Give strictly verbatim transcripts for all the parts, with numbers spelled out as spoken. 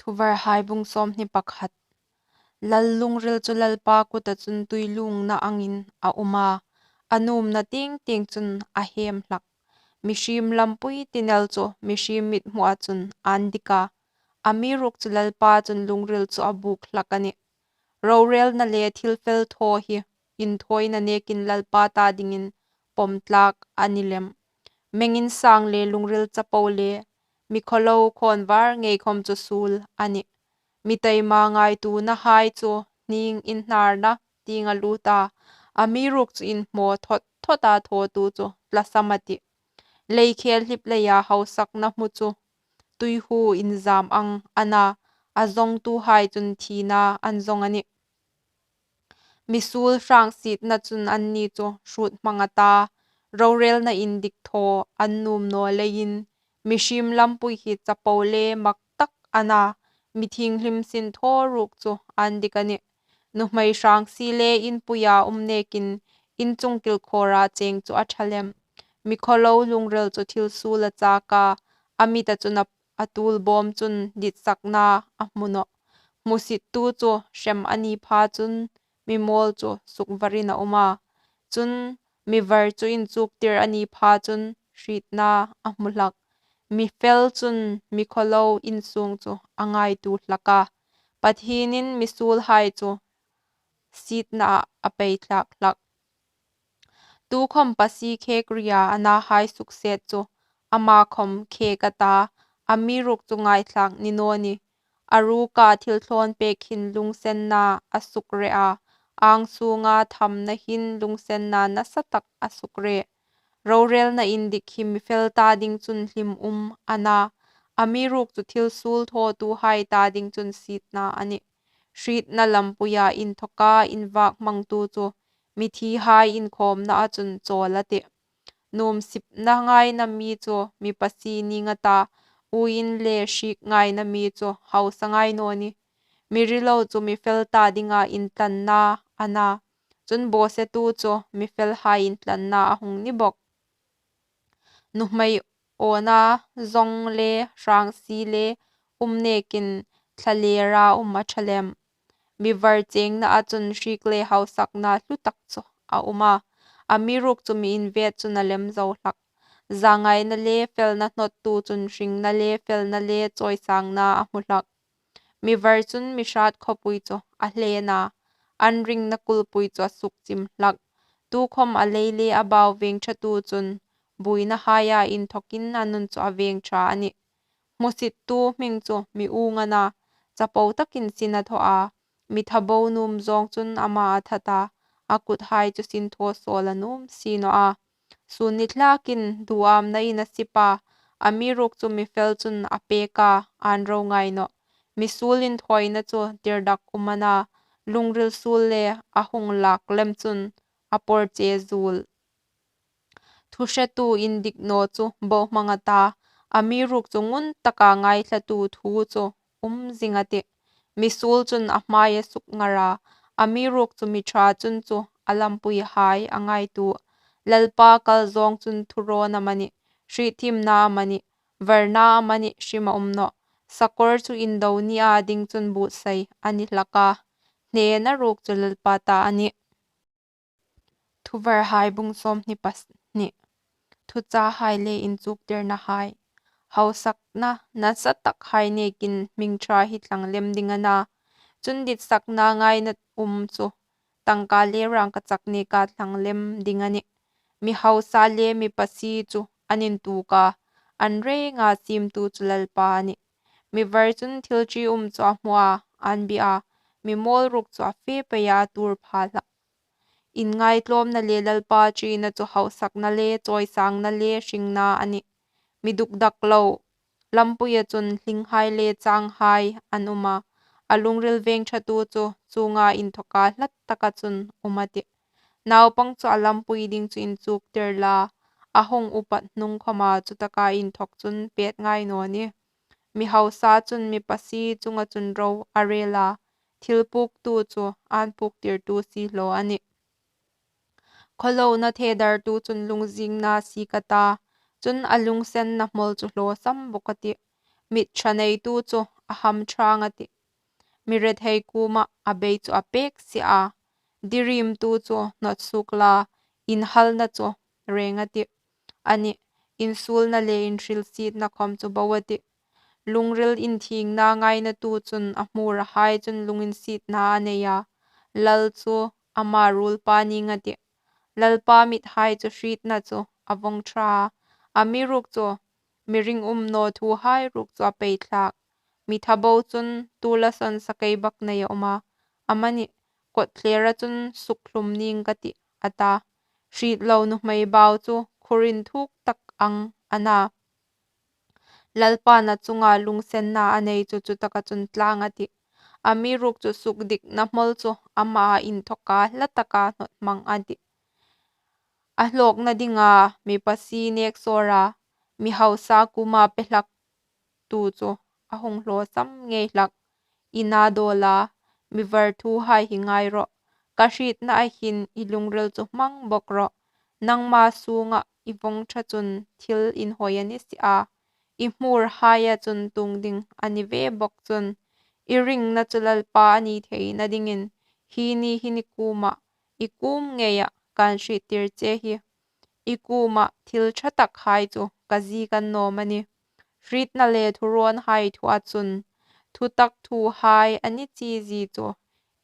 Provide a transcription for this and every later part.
Thuvarhai bung sawmhni pakhat. Lal lungril chu Lalpa kuta chun tui lungna angin a um a, a nuomna tieng tieng chun a hêm hlak. Mihriem lampui tinel chu mihriem mithmua chun an dik a, amiruokchu Lalpa chun lungril chu a bûk hlak a nih. Rorêlna le thil fel thaw hi inthawina nêkin Lalpa ta dingin pawm tlâk a ni lem. Meng insâng le lungril chapo le mi khawlo khâwnvar ngei khawm chu suol a nih. Mi taima ngaituonahai chu hning inhnârna tieng a lût a, amiruokchu inhmaw thawt thawta thawtu chu tlasam a tih. Lei khêl hlip leia hausakna hmu chu tuihu inzâm ang a na, a zawngtuhai chun thina an zawng a nih. Mi suol hrângsietna chun anni chu hrût hmang a ta, rorêlna indik thaw an nuom naw leiin, mihriem lampui hi chapo le mak tak a na, mi thienghlim sin thaw ruok chu an dik a nih. Nuhmei hrângsie le inpuia um nêkin, in chung kilkhawra cheng chu a ṭha lem. Mi khawlo lungril chu thil suol a châk a, a mita chun a, a tuolbâwm chun ditsakna a hmu nawh. Hmusittu chu hrem a ni pha chun mi mâwl chu sukvarin a um a. Chun mi var chu inchûktir a ni pha chun hrietna a hmu hlak. Mi fel chun mi khawlo insûng chu a ngaituo hlak a, Pathienin mi suolhai chu sietnaah a pei thlâk hlak. Tukhawm pasie khêk ria a nahai sukset chu ama khawm khêk a ta, amiruokchu ngaithlâk ni naw nih. A ruka thil thlawn pêk hin lungsenna a sukre a, âng sûnga thamna hin lungsenna nasatak a sukre. Rorêlna indik hi mi fel ta ding chun hlim um a na, amiruokchu thil suol thawtuhai ta ding chun sietna a nih. Hrietna lampuia inthawka invâkhmangtu chu mithihai inkhâwmnaa chun châwl a tih. Nuomsipna ngaina mi chu mi pasie nîng a ta, uoin le hriek ngaina mi chu hausa ngai naw nih. Mi rilo chu mi fel ta dinga intlanna a na, chun bawsetu chu mi felhai intlanna a hung ni bawk. Nuhmei awna zawng le hrângsie le um nêkin thlalêra um a ṭha lem. Mi var chengnaa chun hriek le hausakna hlutak chu a um a, amiruokchu mi invêt chun a lem zo hlak. Zangaina le felna hnawttu chun hringna le felna le chawisângna a hmu hlak. Mi var chun mi hrât khawpui chu a hlên a, an ringna kulpui chu a sukchim hlak. Tukhawm a lei le a bau vêng ṭhatu chun buoinahaia inthawkin a nun chu a vêng ṭha a nih. Hmusittu hming chu mi uong a na, chapo takin sin a thaw a, mi thabo nuom zâwng chun ama a that a, a kuthai chu sin thaw sawl a nuom si naw a. Sûnnithlâkin duâmnain a sip a, amiruokchu mi fel chun a pêk a, ân ro ngai nawh. Mi suol inthawina chu tirdak um a na, lungril suol le a hung lâk lem chun a pawrche zuol. Thuhretu indik naw chu bohmang a ta, amiruokchu ngun taka ngaithlatu thu chu um zing a tih. Mi suol chun a hmai a sukngar a, amiruokchu mi ṭha chun chu a lampuihai a ngaituo. Lalpa kal zâwng chun thurawn amanih, hriethiemna amanih, varna amanih hrim a um nawh. Sakawr chu indo nia ding chun buotsai a ni hlak a, hnena ruok chu Lalpa ta a nih. Thuvarhai bung sawmhni pahni. Thuchahai le inchûktirnahai. Hausakna nasatakhai nêkin hming ṭha hi thlang lem ding a na, chun ditsakna ngaina um chu tangka le rângkachak nêka thlang lem ding a nih. Mi hausa le mi pasie chu an intuok a, an rênga siemtu chu Lalpa a nih. Mi var chun thil ṭium chu a hmu a, ân bie a, mi mâwl ruok chu a fe peia a tuor pha hlak. Inngaitlâwmna le Lalpa ṭina chu hausakna le chawisângna le hringna a nih. Mi dukdak lo lampuia chun hlinghai le chânghai an um a, a lungril vêng ṭhatu chu chuonga inthawka hlat taka chun um a tih. Naupang chu a lampui ding chu inchûktir la, a hung upat hnung khawma chutaka inthawk chun pêt ngai naw nih. Mi hausa chun mi pasie chunga chun ro a rêl a, thil puktu chu ân puktirtu si hlaw a nih. Khawlona thedartu chun lungzîngna siek a ta, chun a lungsenna hmawl chu hlawsam bawk a tih. Mit ṭha neitu chu a hamṭhang a tih. Mi rethei kuomah a bei chu a pêk si a, diriemtu chu hnawt suok la, inhalna chu rêng a tih. Anih, insuolna le inhrilsietna khawm chu bo a tih. Lungril inthiengna ngainatu chun a hmûrhai chun lunginsietna a nei a, lal chu ama ruolpa nîng a tih. Lalpa mithai chu hrietna chu a vawng ṭha a, amiruokchu mi ringum naw thuhai ruok chu a pei thlâk. Mi ṭha bo chun, tu la sawn sakei bâk nei a um a, amanih, kawtthlêra chun sukhlum nîng ka tih, a ta. Hrietlo nuhmei bau chu khur inthûk tak ang a na. Lalpa'n a chunga lunginsenna a nei chu chutaka chun tlâng a tih. Amiruokchu sukdikna hmawl chu amaa inthawka hla taka hnawt hmang a tih. A hlâwkna dinga mi pasie nêksâwra, mi hausa kuoma pe hlak tu chu a hung hlawsam ngei hlak. I na dâwl a, mi var thuhai hi ngai rawh. Ka hrietnaa hin i lungril chu hmang bawk rawh. Nangma sûngah i vawng ṭha chun thil inhawi a ni si a, i hmûrhaia chun tuong ding a ni ve bawk chun. I ringna chu Lalpa a ni theina dingin hi ni hin i kuomah, i kuom ngeiah kan hriettir che hi. I kuoma thil ṭha takhai chu ka ziek annâwm a nih. Hrietna le thurâwnhai thua chun thutak thuhai a ni chi zie chu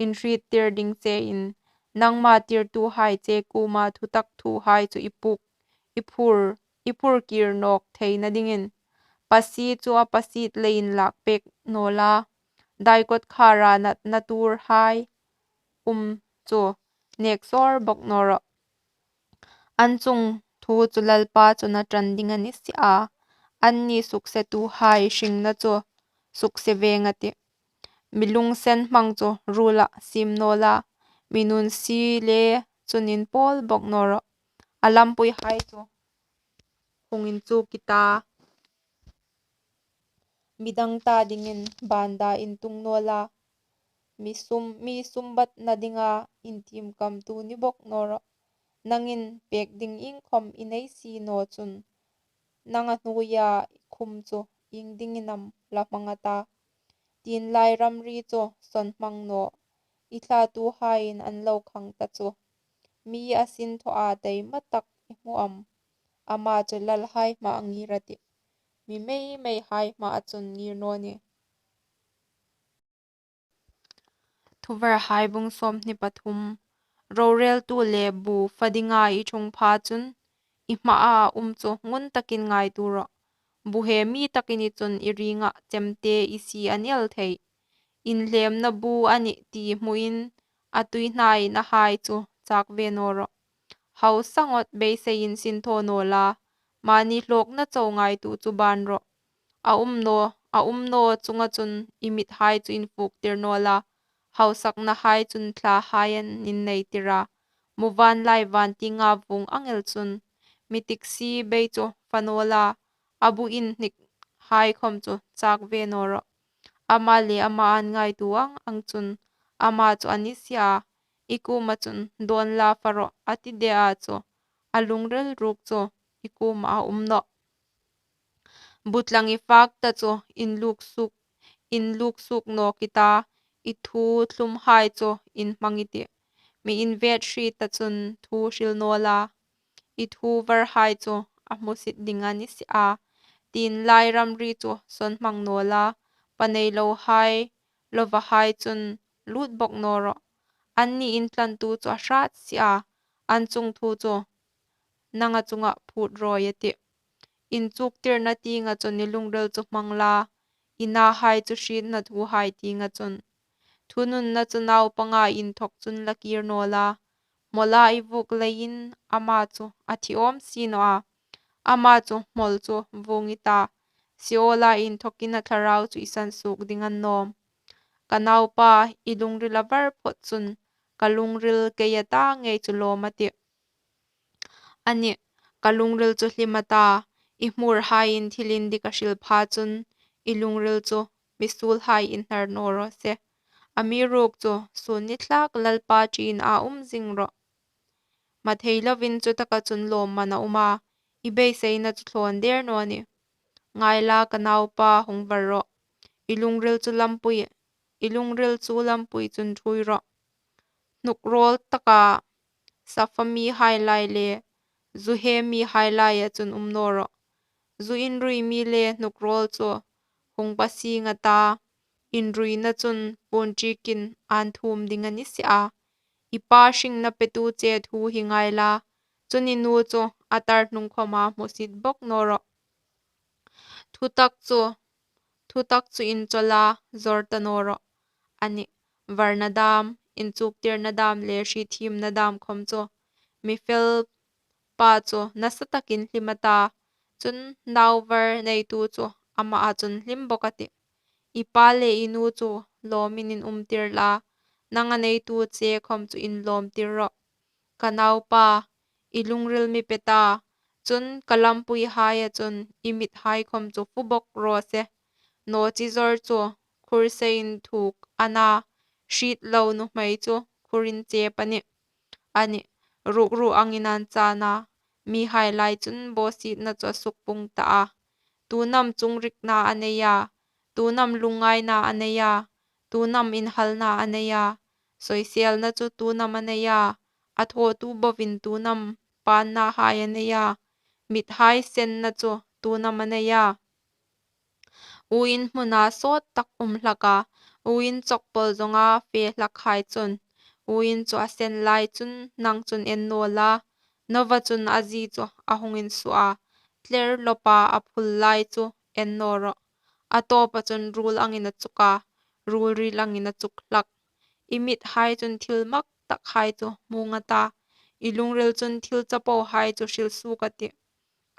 inhriettir ding chein, nangma tirtuhai che kuoma thutak thuhai chu i puk, i phur, i phur kîr nâwk theina dingin. Pasie chu a pasiet leiin lâkpêk naw la, dai kawtkhâra natna tuorhai um chu nêksâwr bawk naw rawh. An chungthu chu Lalpa chun a ṭan ding a ni si a, anni suksetuhai hringna chu sukse vêng a tih. Mi lunginsen hmang chu ruolah siem naw la, mi nunsie le chun inpâwl bawk naw rawh. A lampuihai chu hung inchuk i ta, mi dang ta dingin bânda intung naw la, mi sum, mi sumbatna dinga intiemkamtu ni bawk naw rawh. Nangin pêk ding iengkhawm i nei si naw chun, nanga hnuoia i khum chu iengdingin am la hmang a ta? Tienlai ramri chu sawn hmang naw, i thlatuhaiin an lo khang ta chu. Mi a sinthawa taima tak i hmu am? Ama chu lalhai hmaa ngîr a tih, mi mei meihai hmaa chun ngîr naw nih. Thuvarhai bung sâwmhni pathum. Rorêltu le bu fa dinga i ṭhung pha chun, i hmaa um chu ngun takin ngaituo rawh. Bu he mi tak i ni chun i ringah chemte i sie a ni el thei. Inhlêmna bu a nih ti hmuin a tuihnâinahai chu châk ve naw rawh. Hausa ngawt beiseiin sinthaw naw la, mani hlâwkna chau ngaituo chu bân rawh. A um naw, a um naw chunga chun i mithai chu infûktir naw la, hausaknahai chun thlahai an inneitir a, muvânlai vân tienga vuong ang el chun. Mi tiksi bei chu fa naw la, a bu inhnikhai khawm chu châk ve naw rawh. Ama le ama an ngaituo ang ang chun ama chu a ni si a, i kuoma chun dâwn la fa rawh a ti de a chu, a lungril ruok chu i kuomah a um nawh. Bu tlang i fâk ta chu inlûk suok, inlûk suok nâwk i ta, i thu thlumhai chu inhmang i tih. Mi invêt hriet ta chun thu hril naw la, i thu varhai chu a hmusit ding a ni si a. Tienlai ramri chu sawn hmang naw la, pa nei lohai, lovahai chun lût bawk naw rawh. Anni intlantu chu a hrât si a, an chungthu chu nanga chungah phût rawi a tih. Inchuktirna tienga chun i lungril chu hmang la, i nahai chu hrietna thuhai tienga chun. Thununna chu naupanga inthawk chun la kîr naw la, hmawla i vuok leiin ama chu a thi awm si naw a. Ama chu hmawl chu vuong i ta, Seola inthawkin a thlarau chu i sansuok ding annâwm. Ka naupa, i lungril a var phawt chun ka lungril kei a ta ngei chu lâwm a tih. Anih, ka lungril chu hlim a ta, i hmûrhaiin thil indik a hril pha chun i lungril chu mi suolhai inhnar naw raw se. Amiruokchu sûn ni thlâk Lalpa ṭîna um zing rawh. Mathei lovin chutaka chun lâwmman a um a, i beiseina chu thlâwn dêr naw nih. Ngai la, ka naupa, hung var rawh. I lungril chu lampui, i lungril chu lampui chun ṭhuoi rawh. Hnuk rawl taka safa mihai lai le zu he mihai laia chun um naw rawh. Zu inrui mi le hnuk rawl chu hung pasie a ta, inruina chun puon ṭikin an thum ding a ni si a. I pa hringna petu che thu hi ngai la, chun i nu chu a tar hnung khawma hmusit bawk naw rawh. Thutak chu, thutak chu inchawla zawr ta naw rawh. A nih, varna dam, inchuktirna dam le hriethiemna dam khawm chu mi fel pa chu nasa takin hlim a ta, chun nauvar neitu chu amaa chun hlim bawk a tih. I pa le i nu chu lawmin inumtir la, nang a neitu che khawm chu inlawmtir rawh. Ka naupa, i lungril mi pe ta, chun ka lampuihaia chun i mithai khawm chu fu bawk raw se. Naw chi zawr chu khur se inthuk a na, hriet lo nuhmei chu khur inchep a nih. A nih, rukru angin an chan a, mihai lai chun bawsietna chu a sukpung ta a. Tu'n am chungrikna a nei a, tu'n am lungngaina a nei a, tu'n am inhalna a nei a, soiselna chu tu'n am a nei a, a thawtu bovin tu'n am panna hai a nei a, mithai senna chu tu'n am a nei a. Uoin hmuna sawt tak um hlak a, uoin chawkpawl zawnga fe hlak hai chun, uoin chu a sen lai chun nang chun en naw la, Nova chun a zi chu a hung insuo a, tler lawpa a phul lai chu en naw rawh. A tawpa chun rul angin a chuk a, rul ril angin a chuk hlak. I mithai chun thil mak tak hai chu hmung a ta, i lungril chun thil chapo hai chu hril suok a tih.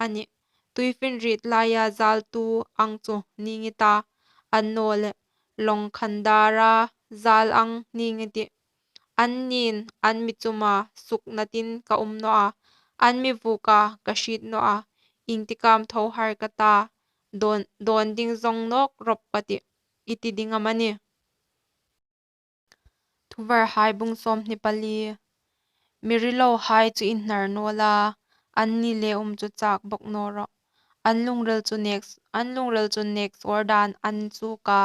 A nih, tuifinriet laia zaltu ang chu ning i ta, an naw leh lawng khandara zal ang ning i tih. Anni'n an mi chuma sukna tin ka um naw a, an mi vuoka ka hriet naw a, iengtik am tho har ka ta, dawn, dawn ding zawng nawk rawp ka tih, i ti ding am a nih? Thuvarhai bung sawmhni pali. Mi rilohai chu inhnar naw la, anni le um chu chak bawk naw rawh. An lungril chu nek, an lungril chu nek sawr dan an chuk a,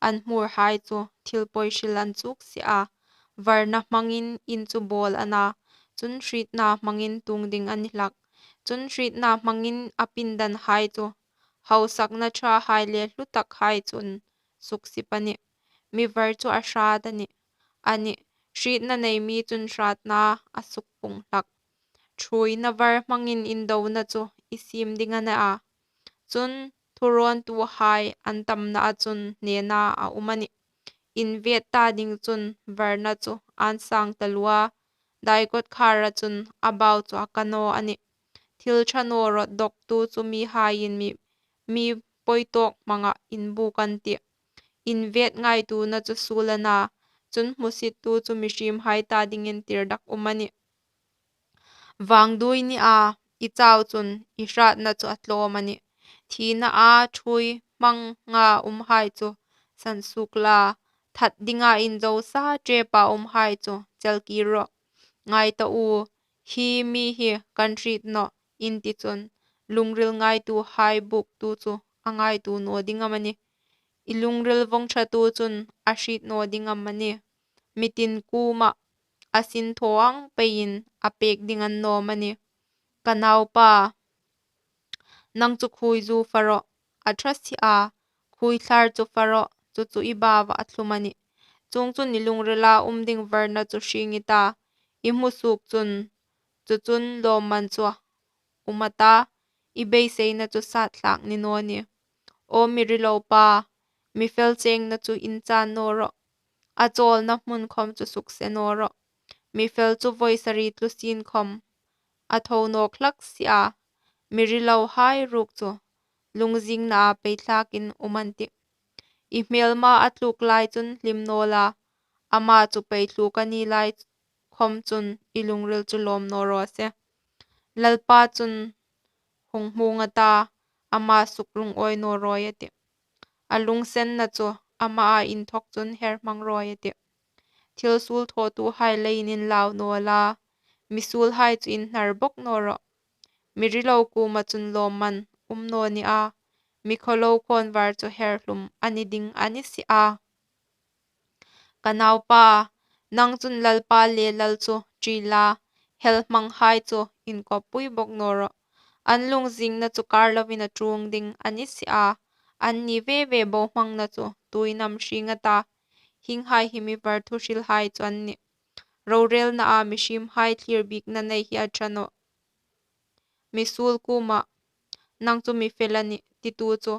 an hmurhai chu thil pawi hril an chuk si a. Varna hmangin in chu bawl a na, chun hrietna hmangin tung ding a ni hlak. Chun hrietna hmangin a pindanhai chu hausakna ṭhahai le hlu takhai chun suksip a nih. Mi var chu a hrat a nih. A nih, hrietna nei mi chun hratna a sukpung hlak. Ṭhuoina var hmangin indona chu i siem ding a na a. Chun thurawntuhai an tamnaa chun hnena a um a nih. Invet ta ding chun varna chu an sang taluo a, dai kawtkhara chun a bau chu a ka naw a nih. Thil ṭha naw rawt dawktu chu mihaiin mi, mi pawi tawk hmanga inbuk an tih. Invet ngaituona chu suol a na, chun hmusittu chu mihriemhai ta dingin tirdak um a nih. Vangduoi nia i chau chun i hratna chu a tlawm a nih. Thinaa ṭhuoi hmanga umhai chu sansuok la, that dinga inzosa ṭepa umhai chu chelkir rawh. Ngai ta u, hi mi hi kan hriet nawh, in ti chun, lungril ngaituhai buktu chu a ngaituo naw ding am a nih? I lungril vawng ṭhatu chun a hriet naw ding am a nih? Mi tin kuoma a sinthaw ang peiin a pek ding a ni naw am a nih? Ka naupa, nang chu khuoi zu fa rawh, a ṭha si a, khuoi thlar chu fa rawh, chu chu i baua a thlum a nih. Chuongchun i lungrila um ding varna chu hring i ta, i hmu suok chun, chu chun lawmman chu um a ta, i beiseina chu sat thlak ni naw nih. Aw mi rilo pa, mi fel chengna chu inchan naw rawh, a chawlna hmun khawm chu sukse naw rawh. Mi fel chu vawi sari tlu sien khawm a tho nawk hlak si a, mi rilohai ruok chu lungzingnaa peithlakin um an tih. I hmelma a tluk lai chun hlim naw la, ama chu peithluk a ni lai khawm chun i lungril chu lawm naw raw se. Lalpa chun hung hmung a ta, ama suklungawi naw rawi a tih. A lungsenna chu amaa inthawk chun her hmang rawi a tih. Thil suol thawtuhai leiin inlau naw la, mi suolhai chu inhnar bawk naw rawh. Mi rilo kuoma chun lawmman um naw ni a, mi khawlo khawnvar chu her hlum a ni ding a ni si a. Ka naupa, nang chun Lalpa le lal chu ṭi la, helhmanghai chu inkawppui bawk naw rawh. An lungzingna chu kar lovin a ṭuong ding a ni si a, an ni ve ve bohmangna chu tuin am hring a ta? Hienghai hi mi var thuhrilhai chu an nih. Rorelnaa mihriemhai thlir bikna nei hi a ṭha nawh. Mi suol kuomah, nang chu mi fel a nih, titu chu,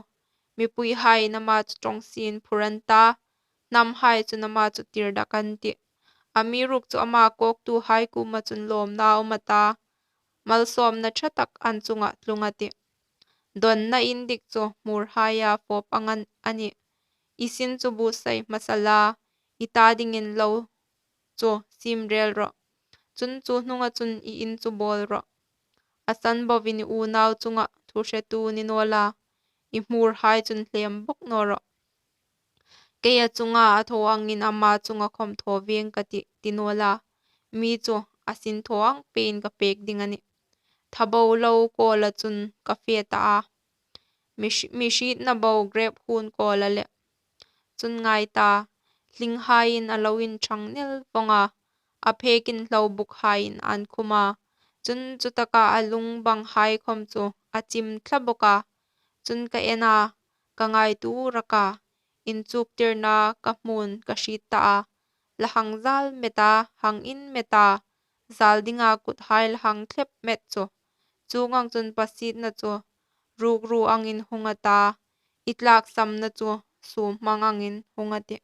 mipuihaiin ama chu ṭawngsie inphur an ta, hnamhai chun ama chu tirdak an tih. Amiruokchu ama kawktuhai kuoma chun lawmna a um a ta, malsawmna ṭha tak an chungah tlung a tih. Dawnna indik chu hmurhaia fawp ang a nih. I sin chu buotsai hmasa la, i ta dingin lo chu siem rel rawh. Chun chu hnunga chun i in chu bawl rawh. A san bovin i unau chunga thuhretu ni naw la, i hmurhai chun hlem bawk naw rawh. Keia chunga a thaw angin ama chunga khawm thaw veng ka tih, ti naw la, mi chu a sin thaw ang pein ka pek ding a nih. Thabo lo kawla chun ka fe ta a, mi hri-, mi hrietna bo grep huon kawla leh. Chun ngai ta, hlinghaiin a lo inṭhang nel vawng a, a phekin hlo bukhaiin an khum a, chun chutaka a lung banghai khawm chu a chim thla bawk a. Chun ka en a, ka ngaituo rak a, inchuktirna ka hmun ka hriet ta a, la hang zal met a, hang in met a, zal dinga kuthai la hang thlep met chu. Chuong ang chun pasietna chu rukru angin hung a ta, i tlaksamna chu sumhmang angin hung a tih.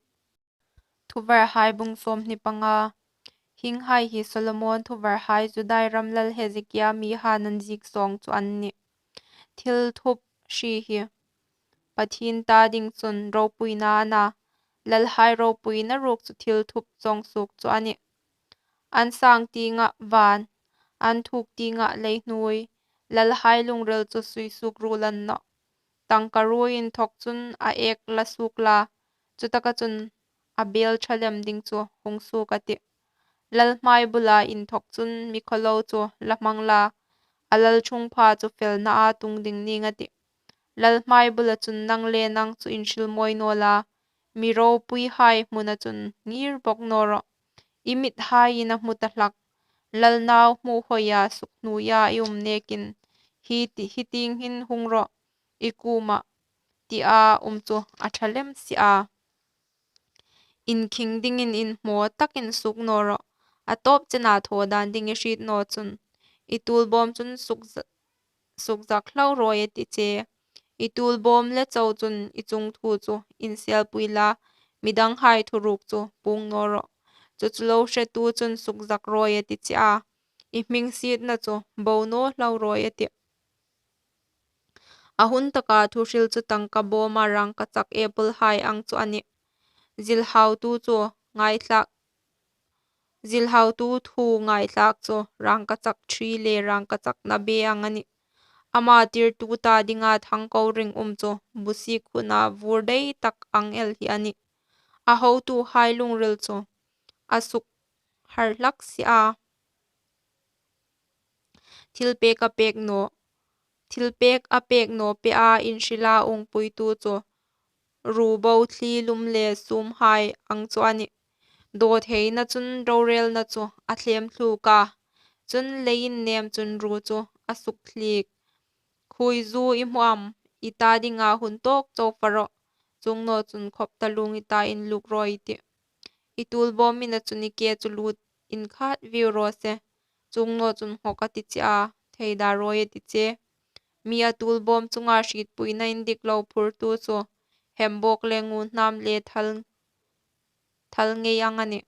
Thuvarhai bung sawmhni panga. Hienghai hi Solomon thuvarhai Juda ram lal Hezekia mihaiin an ziek zawng chu an nih. Thil thup hri hi Pathien ta ding chun ropuina a na, lalhai ropuina ruok chu thil thup zawng suok chu a nih. An sang tienga van, an thuk tienga leihnuoi, lalhai lungril chu sui suok ruol a ni nawh. Tangkaruo inthawk chun a ek la suok la, chutaka chun a bel ṭha lem ding chu hung suok a tih. Lal hmai bula inthawk chun mi khawlo chu la hmang la, a lalṭhungpha chu felnaa tung ding ning a tih. Lal hmai bula chun nang le nang chu inhril mawi naw la, mi ropuihai hmuna chun ngir bawk naw rawh. I mithaiin a hmu ta hlak. Lal nau hmuhawia sukhnuoia i um nekin, hi ti, hi tieng hin hung rawh, i kuomah, tia um chu a ṭha lem si a. Inkhing dingin inhmaw takin suok naw rawh, a tawp chena thaw dan ding i hriet naw chun. I tuolbawm chun sukza-, sukzak hlau rawi a ti che. I tuolbawm le chau chun i chungthu chu inselpui la, midanghai thuruk chu puong naw rawh. Chu chu lo hretu chun sukzak rawi a ti che a, i hmingsietna chu bo naw hlau rawi a tih. A hun taka thuhril chu tangka bawma rangkachak apple hai ang chu a nih. Zilhautu chu ngaithlak, zilhautu thu ngaithlak chu rangkachak ṭhi le rangkachak nabe ang a nih. Ama tirtu ta dinga thangko ring um chu busik huna vur dei tak ang el hi a nih. A hotuhai lungril chu a suk har hlak si a. Thilpek a pek naw, thilpek a pek naw pea inhrila uongpuitu chu ruo bo thli lum le sumhai ang chu a nih. Dawtheina chun rorelna chu a thlem thluk a, chun lei innem chun ruo chu a suk thlik. Khuoizu i hmu am, i ta dinga hun tawk chau fa rawh, chuong naw chun khawp ta lung i ta inluk rawi i tih. I tuolbawm ina chun i ke chu lut inkhât viu raw se, chuong naw chun nghawk a ti che a, theida rawi a ti che. Mi a tuolbawm chunga hrietpuina indik lo phurtu chu, hembawk le ngunhnam le thal, thal ngei ang a nih.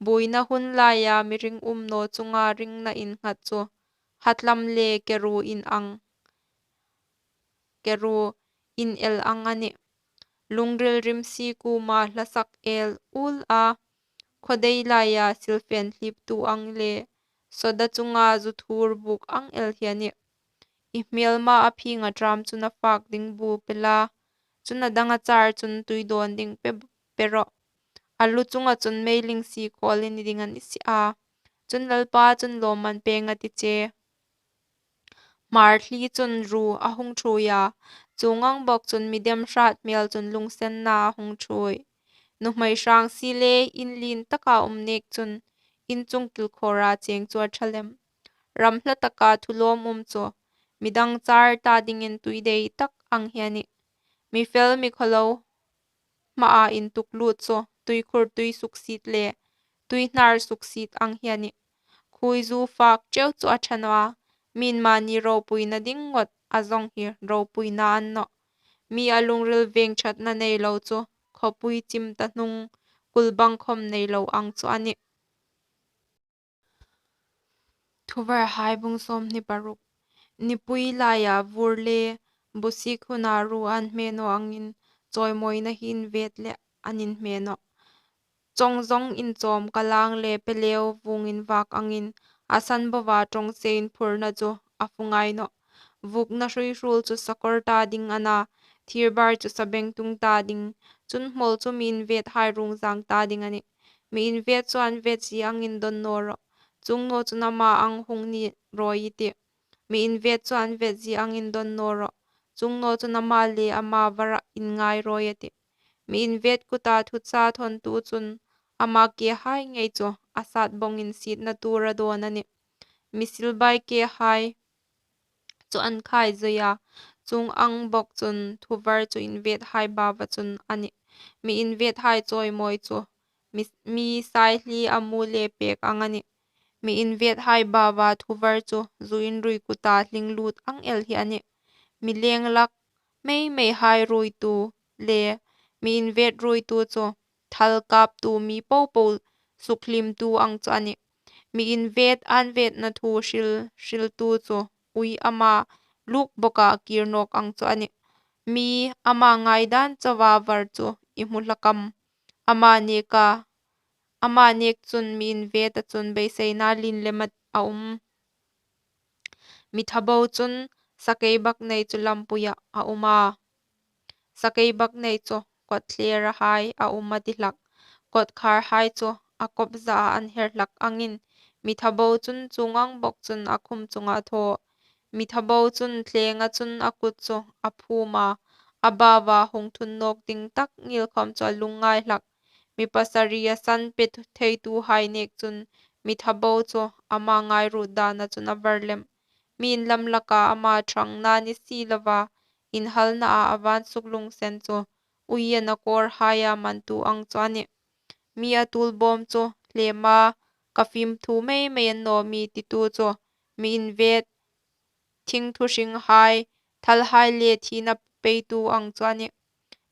Buoina hun laia mi ring um naw chunga ringna innghat chu, hatlam le keru in ang, keru in el ang a nih. Lungril rimsi kuoma hlasak el ul a, khawdei laia silfen hliptu ang le, sawda chunga zu thur buk ang el hi a nih. I hmêlma a phing a ṭâm chun a fâk ding bu pe la, chun a dang a char chun tui dawn ding pe, pe rawh. A lu chunga chun meiling si khawl i ni ding a ni si a, chun Lalpa chun lawmman pêng a ti che. Hmar thli chun ruo a hung ṭhuoi a, Chuong ang bawk chun midem hrât hmêl chun lunginsenna a hung ṭhuoi. Nuhmei hrângsie le inlien taka um nêk chun in chung kilkhawra cheng chu a ṭha lem. Ram hla taka thu lâwm um chu midang châr ta dingin tuidei tak ang hi a nih. Mi fel mi khawlo hmaa intuklût chu tuikhur tui suksiet le tuihnâr suksiet ang hi a nih. Khuoizu fâk ṭeu chu a ṭha naw a, miin mani ropuina ding ngawt a zawng hi ropuina a ni nawh. Mi a lungril vêng ṭhatna nei lo chu khawpui chim ta hnung kulbang khawm nei lo ang chu a nih. Thuvarhai bung sâwmhni paruk. Nipui laia vûr le busik huna ru an hme naw angin chawimawina hi invêt leh an inhme nawh. Chawngzawng inchâwm kalâng le peleu vuong invâk angin a san boa ṭawngse inphurna chu a fu ngai nawh. Vuokna hrui hruol chu sakawr ta ding a na, thîrbâr chu sabengtung ta ding, chun hmawl chu mi invêthai ruong zâng ta ding a nih. Mi invêt chu an vêt zie angin dawn naw rawh, chuong naw chun ama ang hung ni rawi i tih. Mi invêt chu an vêt zie angin dawn naw rawh, chuong naw chun ama le ama varah inngai rawi a tih. Mi invêt kuta thucha thawntu chun ama kehai ngei chu a sât bawngin sietna tuor a dâwn a nih. Mi silbai kehai chu an khai zui a, chuong ang bawk chun thuvar chu invêthai baua chun a nih. Mi invêthai chawimawi chu mi, mi saihli a mu le pêk ang a nih. Mi invêthai baua thuvar chu zu inrui kuta hling lût ang el hi a nih. Mi lêng lak mei meihai ruoitu le mi invêt ruoitu chu thal kâptu mi po po sukhliemtu ang chu a nih. Mi invêt an vêtna thu hril, hriltu chu ui ama lûk bawka kîr nâwk ang chu a nih. Mi ama ngaidân chaua var chu i hmu hlak am? Ama nêka, ama nêk chun mi invêta chun beiseina lien lem a um. Mi thabo chun sakeibaknei chu lampuiah a um a, sakeibaknei chu kawtthlêrahai a um a ti hlak. Kawtkhârhai chu a kawpzaa an her hlak angin mi thabo chun chuong ang bawk chun a khum chunga a thaw. Mi thabo chun thlênga chun a kut chu a phûm a, a baua hung thun nâwk ding tak ngîl khawm chu a lungngai hlak. Mi pasari a san pe thei-, theituhai nêk chun mi thabo chu ama ngairuot dâna chun a var lem. Mi inlam laka ama ṭhangna ni si loa inhalnaa a vân suklungsen chu ui a na kâwrhaia mantu ang chu a nih. Mi a tuolbâwm chu hlema ka fîmthu mei mei a ni naw mi titu chu mi invêt thingthu hringhai, thalhai le thina peitu ang chu a nih.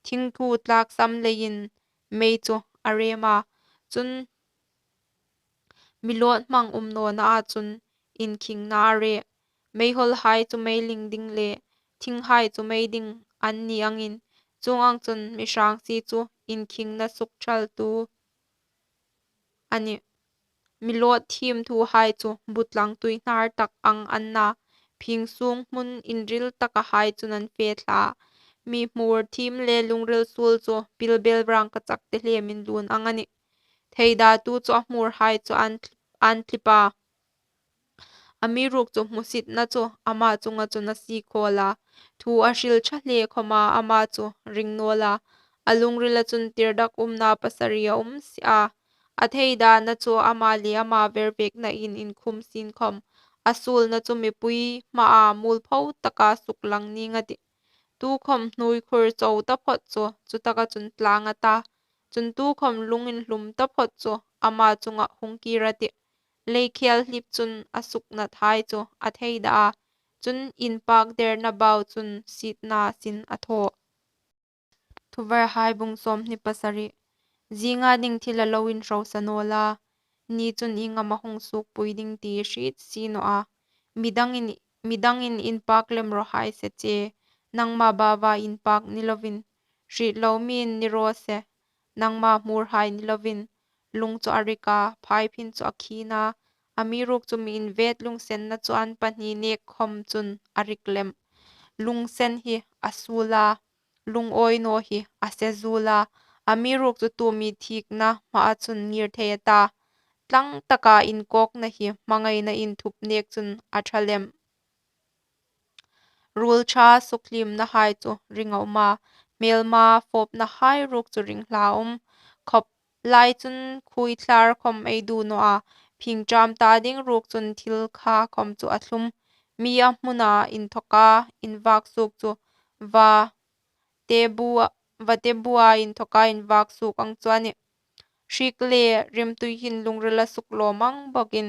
Thingthu tlâksam leiin mei chu a rêm a, chun mi lâwt hmang um nawna a chun inkhingna a rê. Meihawlhai chu mei ling ding le thinghai chu mei ding an ni angin, chuong ang chun mi hrângsie chu inkhingna sukṭhaltu a nih. Mi lâwt thiemthuhai chu butlang tuihnâr tak ang an na, phîng sûng hmun inril takahai chun an fe thla. Mi hmûr thiem le lungril suol chu pilbel rângkachak te hlêmin lûn ang a nih. Theidatu chu a hmûrhai chu ân, ân thlip a, amiruokchu hmusitna chu ama chunga chun a sie khâwl a. Thu a hril ṭha hle khawma ama chu ring naw la, a lungrila chun tirdakumna pasari a um si a. A theidana chu ama le ama vervêknain inkhum sienkhawm, a suolna chu mipui hmaa muolpho taka suklang nîng a tih. Tukhawm hnuoi khur chau taphawt chu chutaka chun tlâng a ta, chun tukhawm lung inhlum taphawt chu ama chungah hung kîr a tih. Leikhêl hlip chun a suknathai chu a theida a, chun inpâk derna bau chun sietna sin a thaw. Thuvarhai bung sâwmhni pasari. Zînga ding thil a lo inhrosa naw la, ni chun ieng am a hung suokpui ding ti hriet si naw a. Midangin, midangin inpâk lem raw hai se che, nangma baua inpâk ni lovin. Hriet lo miin ni raw se, nangma hmûrhai ni lovin. Lung chu a rik a, phaiphin chu a khîn a, amiruokchu mi invêt lungsenna chu an pahni nêk khawm chun a rik lem. Lungsen hi a suol a, lungawi naw hi a se zuol a, amiruokchu tu mi thîkna hmaa chun ngîr thei a ta. Tlang taka inkâwkna hi hmangaina inthup nêk chun a ṭha lem. Ruol ṭha sukhliemnahai chu ring a um a, hmêlma fâwpnahai ruok chu ring hlak a um. Khawp lai chun khuoithlar khawm ei du naw a, phingṭâm ta ding ruok chun thil kha khawm chu a thlum. Mi a hmuna inthawka invâk suok chu vate bua inthawka invâk suok ang chu a nih. Hriek le rimtui hin lungril a suklâwm ang bawkin,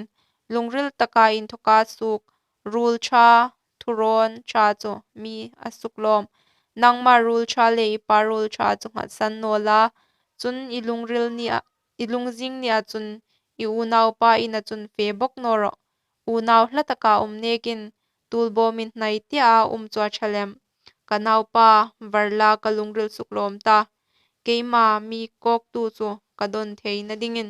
lungril taka inthawka suok ruol ṭha, thurâwn ṭha chu mi a suklâwm. Nangma ruol ṭha le i pa ruol ṭha chu nghatsan naw la, chun i lungzîng nia chun i unaupa ina chun fe bawk naw rawh. Unau hlataka um nêkin tuolbâwm inhnai tea um chu a ṭha lem. Ka naupa, var la, ka lungril suklâwm ta, keima mi kâwktu chu ka dawn theina dingin.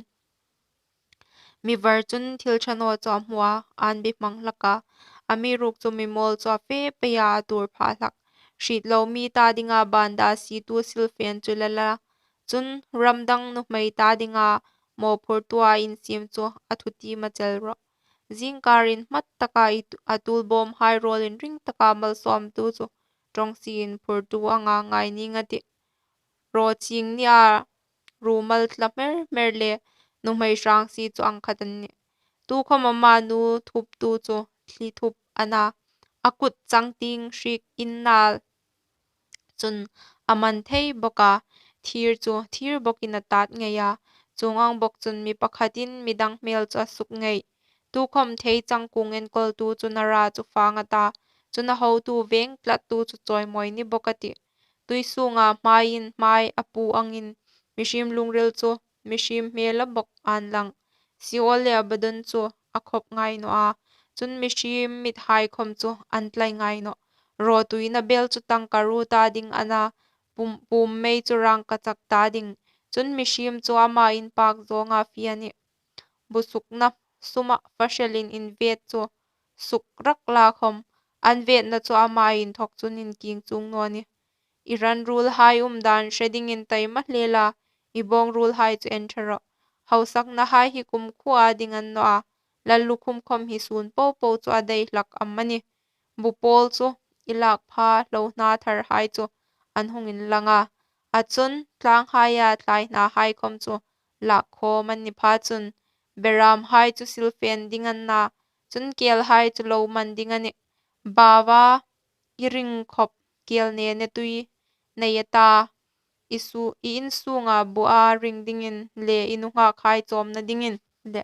Mi var chun thil ṭha naw chu a hmu a, ân bihmang hlak a, amiruokchu mi mâwl chu a fe pei a, a tuor pha hlak. Hrietlo mi ta dinga bânda sietu silfên chu lal a, chun ramdang nuhmei ta dinga mawphurtua insiem chu a thutiem a chel rawh. Zîngkâr inhmat taka a tuolbâwmhai râwl inring taka malsâwmtu chu ṭawngsie inphurtu anga ngai nîng a tih. Rawchieng nia rumal tla hmer hmer le nuhmei hrângsie chu ang khat an nih. Tukhawm ama nu thuptu chu thli thup a na, a kut changtieng hriek innâl chun a man thei bawk a, thîr chu thîr bawkin a tât ngei a, chuong ang bawk chun mi pakhatin midang hmêl chu a suk ngei. Tukhawm theichang kuong enkawltu chun a ra chu fâng a ta, chun a hotu vêng tlattu chu chawimawi ni bawk a tih. Tui sûnga hmaiin hmai a pu angin mihriem lungril chu mihriem hmêla bawk ân lang. Seol le Abaddon chu a khawp ngai naw a, chun mihriem mithai khawm chu an tlai ngai nawh. Rawtuina bêl chu tangkaruo ta ding a na, pummei chu rângkachak ta ding. Chun mihriem chu ama inpâk zâwnga fie a nih. Busukna suma fahrielin invêt chu suk rak la khawm, an vêtna chu ama inthawk chun inkieng chuong naw nih. I ran ruolhai um dân hre dingin taima hle la, i bâwng ruolhai chu en ṭha rawh. Hausaknahai hi kumkhuoa ding a ni naw a, lallukhum khawm hi sûn po po chu a dai hlak amanih. Bu pâwl chu i lâk pha hlohna tharhai chu an hung inlang a, a chun tlânghaia thlai hnahai khawm chu lâk khâwm an ni pha chun, berâmhai chu silfên ding an na, chun kêlhai chu lo man ding a nih. Baua i ring khawp kêl nenetui nei a ta, i in sûnga bua ring dingin le i nunghâkhai châwmna dingin leh.